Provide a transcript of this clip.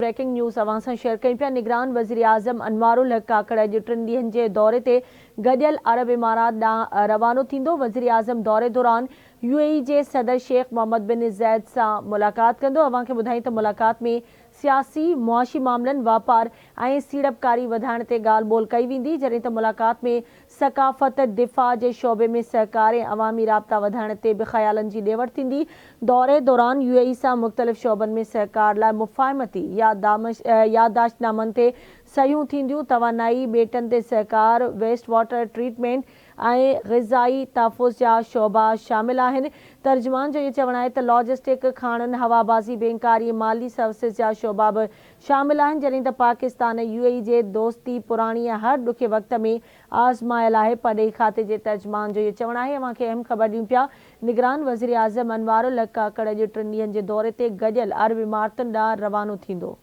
Breaking news اوهان سان share ڪيون پيا، نگران وزيراعظم انوار الحق ڪاڪڙ اڄ ٽن ڏينهن جي دوري تي گڏيل عرب امارات ڏانهن روانو ٿيندو. وزيراعظم دوري دوران يو اي اي جي صدر شيخ محمد بن زيد سان ملاقات ڪندو. اوهان کي ٻڌايون ته ملاقات ۾ سياسي، معاشي معاملن، واپار ۽ سيڙپڪاري وڌائڻ تي ڳالهه ٻولهه ڪئي ويندي، جڏهن ته ملاقات ۾ ثقافت، دفاع جي شعبي ۾ سهڪار ۽ عوامي رابطا وڌائڻ تي به خيالن جي ڏي وٺ ٿيندي. دوري دوران يو اي اي سان مختلف شعبن ۾ سهڪار لاء مفاهمتي يادداشتنامن تي صحيحون ٿينديون. توانائي، ٻيٽن تي سهڪار، ويسٽ واٽر ٽريٽمينٽ ۽ غذائي تحفظ جا شعبا شامل آهن. ترجمان جو اهو چوڻ آهي ته لاجسٽڪ، کاڻن، هوابازي، بينڪاري ۽ مالي سروسز جا شعبا به شامل آهن، جڏهن ته پاڪستان ۽ يو اي اي جي دوستي پراڻي ۽ هر ڏکي وقت ۾ آزمايل آهي. پرڏيهي کاتي جي ترجمان جو اهو چوڻ آهي. اوهان کي اهم خبر ڏيون پيا، نگران وزيراعظم انوار الحق ڪاڪڙ اڄ ٽن ڏينهن جي دوري تي گڏيل عرب امارتن ڏانهن روانو ٿيندو.